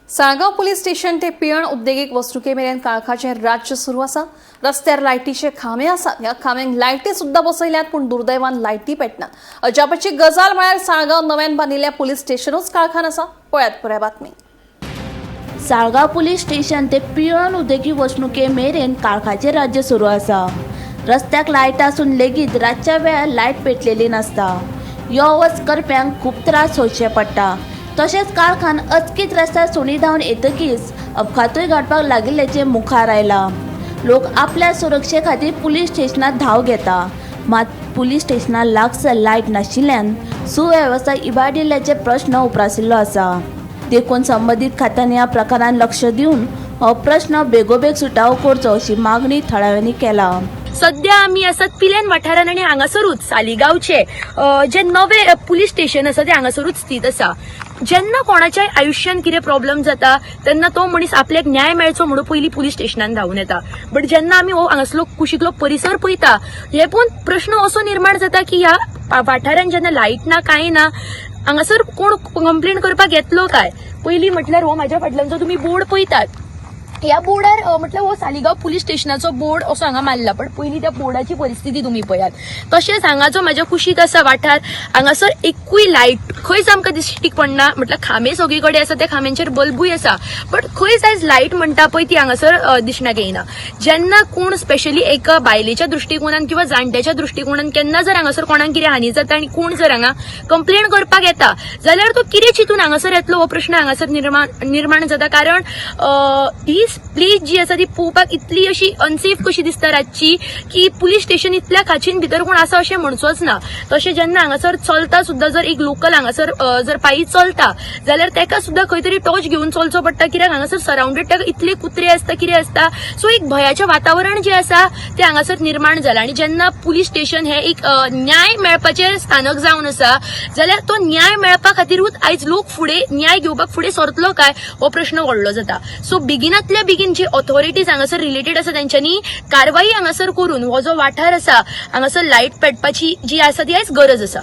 Saligao police station ते पिळर्ण उद्देगीक वसणुके मेरेन काळखाचें राज्य सुरू आसा. रस्त्यार लायटीचे खांबे आसात. ह्या खांब्यांक लायटी सुद्दां बसयल्यात, पूण दुर्दैवान लायटी पेटनात. अजापाची गजाल म्हळ्यार साळगांव नव्यान बांदिल्ल्या पुलीस स्टेशनूच काळखान आसा. पळयात पुराय बातमी. साळगांव पुलीस स्टेशन ते पिळर्ण उद्देगीक वसणुके मेरेन काळखाचें राज्य सुरू आसा. रस्त्याक लायट आसून लेगीत रातच्या वेळार लायट पेटलेली नासता. यो वच करप्यांक खूब त्रास सोंसचे पडटा. तशेंच काळखान अचकीत रस्त्यार सुणी धांवन येतकीच अपघातूय घडपाक लागिल्ल्याचें मुखार आयलां. लोक आपल्या सुरक्षे खातीर पुलीस स्टेशनात धांव घेता, मात पुलीस स्टेशना लागसर लायट नाशिल्ल्यान सुवेवस्था इबाडिल्ल्याचे प्रश्न उप्रासिल्लो आसा. देखून संबंदीत खात्यांनी ह्या प्रकारान लक्ष दिवन हो प्रश्न बेगोबेग सुटावो करचो अशी मागणी थळाव्यांनी केला. सध्या आमी आसात पिलेन वाठारान आनी हांगासरूच सालिगांवचे जे नवे पुलीस स्टेशन आसा ते हांगासरूच स्थित आसा. जेन्ना कोणाच्याय आयुश्यान कितें प्रॉब्लम जाता तेन्ना तो मनीस आपल्याक न्याय मेळचो म्हणून पयलीं पुलीस स्टेशनान धांवून येता. बट जेन्ना आमी हो हांगासलो कुशीकलो परिसर पळयता, हे पळोवन प्रश्न असो निर्माण जाता की ह्या वाठारान जेन्ना लायट ना, कांय ना, हांगासर कोण कंप्लेन करपाक येतलो काय? पयलीं म्हटल्यार हो म्हाज्या फाटल्यानचो तुमी बोर्ड पळयतात, ह्या बोर्डार म्हटल्यार हो सालिगांव पुलीस स्टेशनाचो बोर्ड असो हांगा मारला, पण पयलीं त्या बोर्डाची परिस्थिती तुमी पळयात. तशेंच हांगा जो म्हाज्या कुशीक आसा वाठार, हांगासर एकूय लायट खंयच आमकां दिश्टीक पडना. म्हटल्यार खांबे सगळे कडेन आसा, त्या खांब्यांचेर बल्बूय आसा, बट खंयच आयज लायट म्हणटा पळय ती हांगासर दिसणाक येना. जेन्ना कोण स्पेशली एका बायलेच्या दृश्टिकोनान किंवा जाणट्याच्या दृश्टिकोनान केन्ना जर हांगासर कोणाक कितें हानी जाता आनी कोण जर हांगा कंप्लेन करपाक येता जाल्यार तो कितें चिंतून हांगासर येतलो हो प्रश्न हांगासर निर्माण निर्माण जाता. कारण ही प्लेस जी आसा ती पळोवपाक इतली अशी अनसेफ कशी दिसता रातची की पुलीस स्टेशन इतल्या खाचीन भितर कोण आसा अशें म्हणचोच ना. तशें जेन्ना हांगासर चलता सुद्दां, जर एक लोकल हांगासर जर पायी चलता जाल्यार ताका सुद्दां खंय तरी टॉर्च घेवन चलचो पडटा, कित्याक हांगासर सरावंडेड ताका इतले कुत्रे आसता, कितें आसता. सो एक भंयाचें वातावरण जें आसा तें हांगासर निर्माण जालां. आनी जेन्ना पुलीस स्टेशन हें एक न्याय मेळपाचें स्थानक जावन आसा जाल्यार तो न्याय मेळपा खातीरूच आयज लोक फुडें न्याय घेवपाक फुडें सरतलो काय हो प्रश्न व्हडलो जाता. सो बेगिनातल्या बेगीन जी ऑथॉरिटीज हांगासर रिलेटेड आसा तेंच्यांनी कारवाई हांगासर करून हो जो वाठार आसा हांगासर लायट पेटपाची जी आसा ती आयज गरज आसा.